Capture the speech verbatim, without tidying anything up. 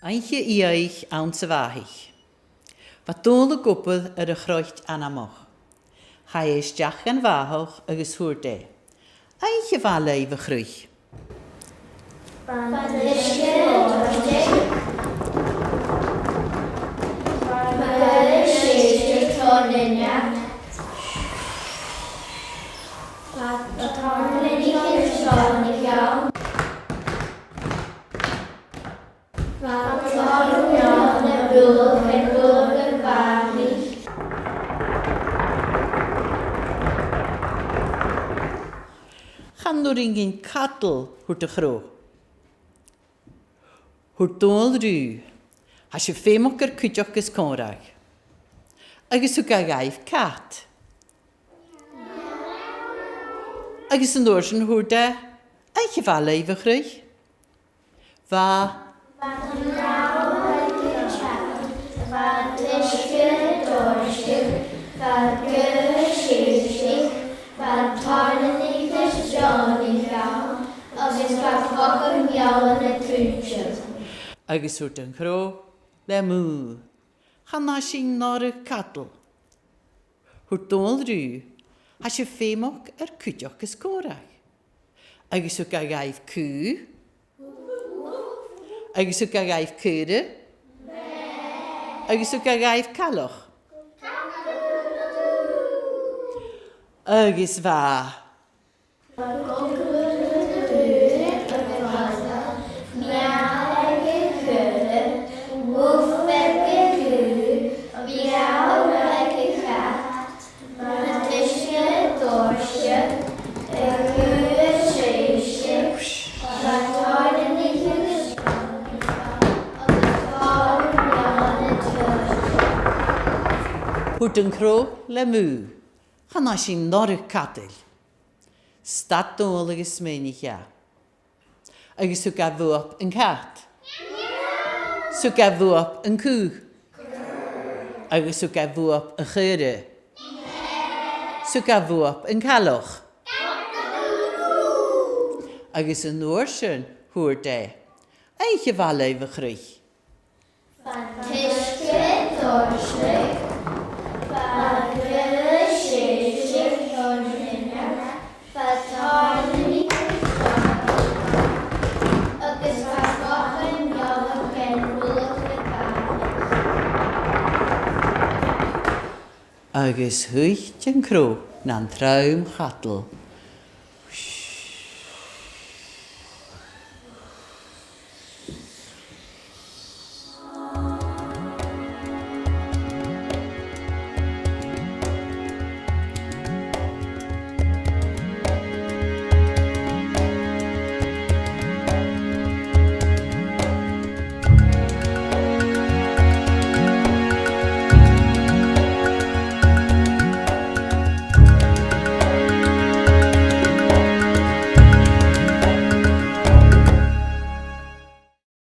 Oidhche fhiadhaich anns a' bhàthaich. Bha Dòmhnall ag obair air a' chroit anmoch. Chaidh e a-steach dhan bhàthach agus thuirt e, "Oidhche mhath leibh, a chroich." Bha an t-uisge a' dòrtadh. Bha an guth a' sèideadh tron uinneag. Bha tàirneanach is deònach ann. Bha an t-àm ann a' bhualadh, a' bhualadh a' bhàthaich. "Chan urrainn dhuinn cadal," thuirt a' chrodh. Thuirt Dòmhnall riutha, "Tha sibh feumach air cuideachd is còmhradh." Agus thug e dhaibh cat. Agus an uair sin thuirt e, "Oidhche mhath leibh, a chroich." Bha. Bha an t-àm a' tighinn, bha an t-uisge a' dòrtadh, bha an guth a' sèideadh, bha tàirneanach is deònach ann, agus bha clocha meallain a' tuiteam. Agus thuirt an crodh le mù, "Chan fhaigh sinn an urra cadal." Thuirt Dòmhnall riutha, "Tha sibh feumach air cuideachd is còmhradh." Agus thug e dhaibh cù. Agus thug e dhaibh caora. Agus thug e dhaibh cailleach. Agus bha. Thuirt an crodh le mù, "Chan fhaigh sinn an urra cadal." Stad Dòmhnall agus smaoinich e. Agus thug e bhuapa an cat. Thug e bhuapa an cù. Agus thug e bhuapa a' chaora. Thug e bhuapa an cailleach. Agus an uair sin thuirt e, "Oidhche mhath leibh, a chroich." Bha an t-uisge a' dòrtadh, bha an guth a' sèideadh, bha tàirneanach, agus bha clocha meallain a' bhualadh a' bhàthaich. Agus thuit an crodh nan trom chadal